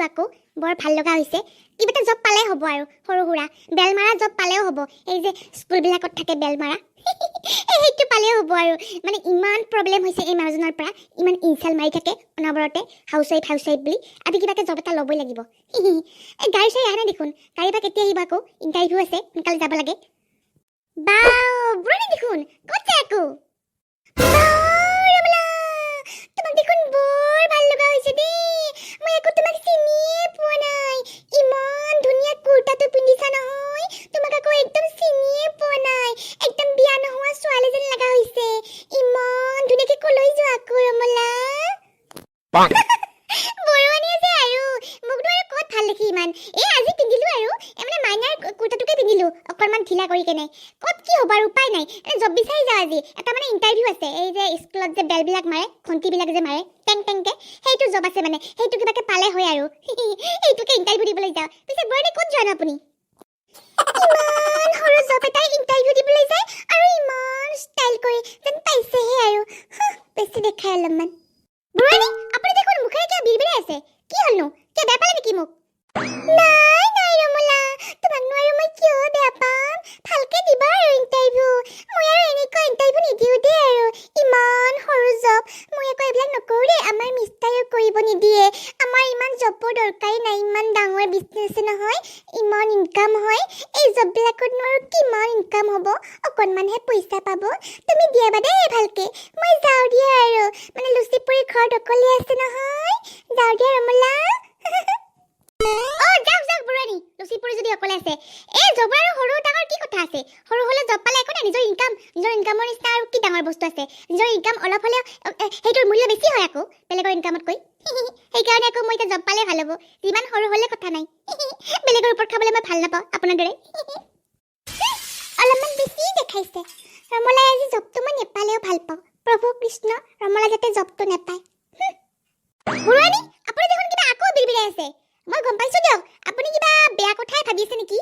পিন্ধিছোঁ আকৌ, বৰ ভাল লগা হৈছে। কিবা এটা জব পালে হ'ব আৰু, সৰু সুৰা বেল মাৰা জব পালেও হ'ব। এই যে স্কুলবিলাকত থাকে বেল মাৰা, এই সেইটো পালেও হ'ব আৰু। মানে ইমান প্ৰব্লেম হৈছে এই মানুহজনৰ পৰা, ইমান ইনচাল্ট মাৰি থাকে অনবৰতে, হাউচ ৱাইফ, হাউচ ৱাইফ বুলি। আজি কিবাকে জব এটা ল'বই লাগিব। এই গাড়ী চাড়ী অহা নাই দেখোন। গাড়ী বা কেতিয়া আহিব আকৌ? ইণ্টাৰভিউ আছে, সোনকালে যাব লাগে। বাও, বুঢ়ী দেখোন ক'ত যায় আকৌ? বাও, ৰমলা, তোমাক দেখোন বৰ ভাল লগা হৈছে দেই। মই একো তোমাক চিনিয়ে পোৱা নাই। ইমান ধুনীয়া কুৰ্তাটো পিন্ধিছা নহয়, তোমাক আকৌ একদম চিনিয়ে পোৱা নাই। একদম বিয়া নোহোৱা ছোৱালী যেন লগা হৈছে। ইমান ধুনীয়াকে কলৈ যোৱা আকৌ ৰমলা? বৰুৱানী আছে আৰু মোকনো আৰু ক'ত ভাল দেখি ইমান। এই আজি পিন্ধিলো আৰু, এই মানে মাইনাৰ কুৰ্তাটোকে পিন্ধিলো অকণমান ঢিলা কৰি কেনে। ক'ত কি হ'ব আৰু, উপায় নাই। এই জব বিচাৰি যাওঁ। আজি এটা মানে ইণ্টাৰভিউ আছে। এই যে স্কুলত যে বেলবিলাক মাৰে, ঘণ্টিবিলাক যে মাৰে টেং টেংকে, সেইটো জব আছে। মানে সেইটো কিবাকে পালে হয় আৰু, এইটোকে ইণ্টাৰভিউ দিবলৈ যাওঁ। পিছে বৰুৱানী, ক'ত যোৱা ন আপুনি? ইমান সৰু জব এটাই ইণ্টাৰভিউ দিবলৈ যায় আৰু ইমান ষ্টাইল কৰি, যেন পাইছেহে আৰু। হাহ, বেছি দেখাই অলপমান। বৰুৱানী, আপুনি দেখোন মুখেৰে কিয় বিৰবিৰাই আছে? কি হ'লনো? কিয়, বেয়া পালে নেকি মোক? নাই নাই ৰমলা, তোমাকনো আৰু মই কিয় বেয়া পাম? ভালকে দিবা আৰু ইণ্টাৰভিউ। মই আৰু এনেকুৱা ইণ্টাৰভিউ নিদিওঁ দেই আৰু। ইমান সৰু জব, মই আকৌ এইবিলাক নকৰোঁ দেই। আমাৰ মিষ্টাৰেও কৰিব নিদিয়ে। আমাৰ ইমান জবৰ দৰকাৰেই নাই। ইমান ডাঙৰ বিজনেছ নহয়, ইমান ইনকাম হয়। এই জববিলাকতনো আৰু কিমান ইনকাম হ'ব? অকণমানহে পইচা পাব। তুমি দিয়াবা দেই ভালকে। মই যাওঁ দিয়া আৰু, মানে লুচি পুৰি ঘৰত অকলে আছে নহয়। যাওঁ দিয়া ৰমলা। অ, যাওক যাওক বৰুৱানী। লুচি পুৰি যদি অকলে আছে, এই জবৰ আৰু সৰু ডাঙৰ কি কথা আছে? সৰু হ'লে জব পালে একো নাই। নিজৰ ইনকাম, নিজৰ ইনকামৰ নিচিনা আৰু কি ডাঙৰ বস্তু আছে? নিজৰ ইনকাম অলপ হ'লেও সেইটোৰ মূল্য বেছি হয় আকৌ বেলেগৰ ইনকামতকৈ। সেইকাৰণে আকৌ মই এতিয়া জব পালে ভাল হ'ব, যিমান সৰু হ'লে কথা নাই। বেলেগৰ ওপৰত খাবলৈ মই ভাল নাপাওঁ আপোনাৰ দৰে। অলপমান বেছি দেখাইছে ৰমলাই। আজি জবটো মই নেপালেও ভাল পাওঁ। প্ৰভু কৃষ্ণ, ৰমলা যাতে জবটো নেপায়। বৰুৱানী, আপুনি দেখোন কিবা আকৌ বিৰবিৰাই আছে। মই গম পাইছো দিয়ক, আপুনি কিবা বেয়া কথাই ভাবি আছে নেকি?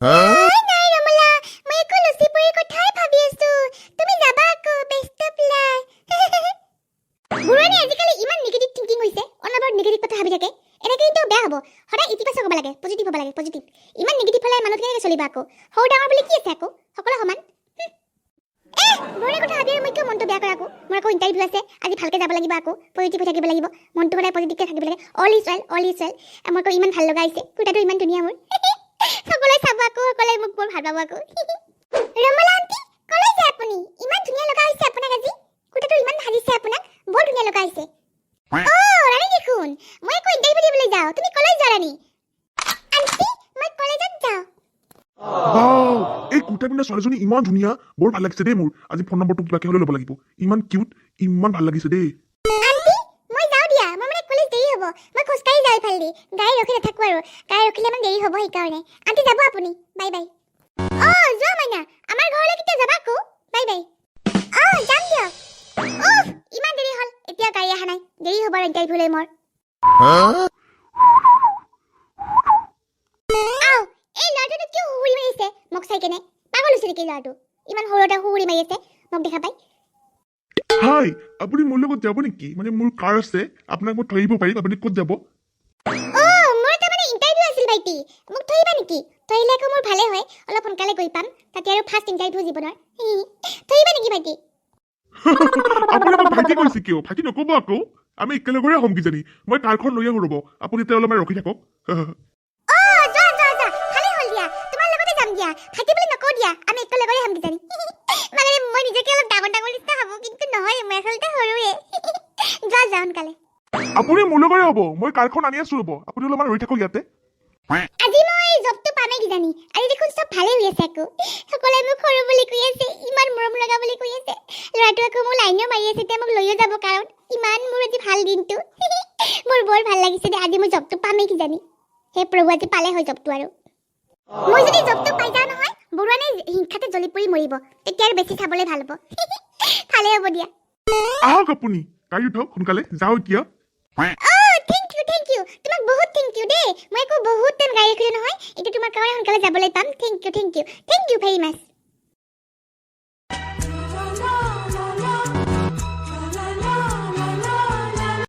নাই নাই ৰমলা, মই একো লুচি পুৰিৰ কথাই ভাবি আছো। তুমি যাবা আকৌ, বেষ্ট অফ লাক। বৰুৱানী আজিকালি ইমান নিগেটিভ থিংকিং হৈছে, অনবৰত নিগেটিভ কথা ভাবি থাকে। এনেকে কিন্তু বেয়া হ'ব। সদায় ইতিবাচক হ'ব লাগে, পজিটিভ হ'ব লাগে, পজিটিভ। ইমান নিগেটিভ হ'লে মানুহ কেনেকৈ চলিব আকৌ? সৰু ডাঙৰ বুলি কি আছে আকৌ? সকলো সমান। এ বৰুৱানীৰ কথা ভাবি আৰু মই কিয় মনটো বেয়া কৰা আকৌ? মোৰ আকৌ ইণ্টাৰভিউ আছে আজি, ভালকে যাব লাগিব আকৌ। পজিটিভ হৈ থাকিব লাগিব, মনটো সদায় পজিটিভকৈ থাকিব লাগে। All is well, all is well. মোৰ আকৌ ইমান ভাল লগা হৈছে, কুৰ্তাটো ইমান ধুনীয়া মোৰ। সকলোৱে চাব আকৌ, সকলোৱে মোক বৰ ভাল পাব আকৌ। ৰমলা আণ্টি, কলৈ যায় আপুনি? ইমান ধুনীয়া লগা হৈছে আপোনাক আজি। কুৰ্তাটো ইমান সাজিছে আপোনাক, বৰ ধুনীয়া লগা হৈছে। অ ৰাণী দেখোন। মই আকৌ ইণ্টাৰভিউ দিবলৈ যাওঁ। তুমি কলৈ যোৱা ৰাণী? আণ্টি, মই কলেজত যাওঁ। বাও, এই কুৰ্তা পিন্ধা ছোৱালীজনী ইমান ধুনীয়া, বৰ ভাল লাগিছে দেই মোৰ। আজি ফোন নম্বৰটো কিবাকে হ'লেও ল'ব লাগিব। ইমান কিউট, ইমান ভাল লাগিছে দেই। আণ্টি, মই যাওঁ দিয়া। মই মানে কলেজ দেৰি হ'ব। মই খোজকাঢ়ি যাওঁ ইফালেদি, গাড়ী ৰখি নাথাকো আৰু। গাড়ী ৰখিলে মানে দেৰি হ'ব, সেইকাৰণে। আণ্টি, যাব আপুনি। Bye bye. অ যোৱা মাইনা, আমাৰ ঘৰলৈ কেতিয়া যাবা আকৌ? Bye bye. অ যাম দিয়ক। উফ, ইমান দেৰি হ'ল, এতিয়া গাড়ী অহা নাই। দেৰি হ'ব আৰু ইণ্টাৰভিউলৈ মোৰ। আও, এই ল'ৰাটোনো কিয় সুহুৰি মাৰিছে মোক চাই কেনে? পাগল হৈছে নেকি ল'ৰাটো? ইমান সৰু এটা সুহুৰি মাৰি আছে মোক দেখা পাই। হাই, আপুনি মোৰ লগত যাব নেকি? মানে মোৰ কাৰ আছে, আপোনাক মই থৈ আহিব পাৰিম। আপুনি ক'ত যাব? অ মোৰ এটা মানে ইণ্টাৰভিউ আছিল ভাইটি। মোক থৈ আহিবা নেকি? থৈ আহিলে আকৌ মোৰ ভালে হয়, অলপ সোনকালে গৈ পাম তাতে। আৰু ফাৰ্ষ্ট ইণ্টাৰভিউ জীৱনৰ। থৈ আহিবা নেকি ভাইটি? আপুনি আমাক ভাইটি কৈছে কিয়? ভাইটি নক'ব আকৌ, আমি একেলগৰে হ'ম কিজানি। মই কাৰখন লৈ আহোঁ, ৰ'ব। আপুনি এতিয়া অলপমান ৰখি থাকক। অ যোৱা যোৱা যোৱা, ভালে হ'ল দিয়া। তোমাৰ লগতে যাম দিয়া। ভাইটি বুলি নকওঁ দিয়া, আমি একেলগৰে হ'ম কিজানি। মানে মই নিজকে অলপ ডাঙৰ ডাঙৰ নিচিনা ভাবো, কিন্তু নহয়, মই আচলতে সৰুৱে। যোৱা যোৱা সোনকালে। আপুনি মোৰ লগৰে হ'ব। মই কাৰখন আনি আছো, ৰ'ব। আপুনি অলপমান ৰৈ থাকক ইয়াতে। আজি মই জবটো পামেই কিজানি। আজি দেখোন চব ভালেই হৈ আছে আকৌ। সকলোৱে মোক সৰু বুলি কৈ আছে, ইমান মৰম লগা বুলি কৈ আছে। ল'ৰাটো আকৌ মোৰ লাইনো মাৰি আছে, এতিয়া মোক লৈও যাব। কাৰণ ইমান মোৰ আজি ভাল দিনটো, মোৰ বৰ ভাল লাগিছে দে। আজি মই জবটো পামেই কিজানি। হে প্ৰভু, আজি পালে হয় জবটো আৰু। মই যদি জবটো পাই যাওঁ নহয়, বৰুৱানে হিংসাতে জ্বলি পুৰি মৰিব। তেতিয়া আৰু বেছি চাবলৈ ভাল হ'ব। ভালেই হ'ব দিয়া। আহক, আপুনি গাড়ী উঠক সোনকালে, যাওঁ এতিয়া। অ thank U, thank U, তোমাক বহুত thank U দেই। মই আকৌ বহুত টাইম গাড়ী ৰাখিলোঁ নহয়, এতিয়া তোমাৰ কাৰণে সোনকালে যাবলৈ পাম। Thank you, thank you, thank you very much.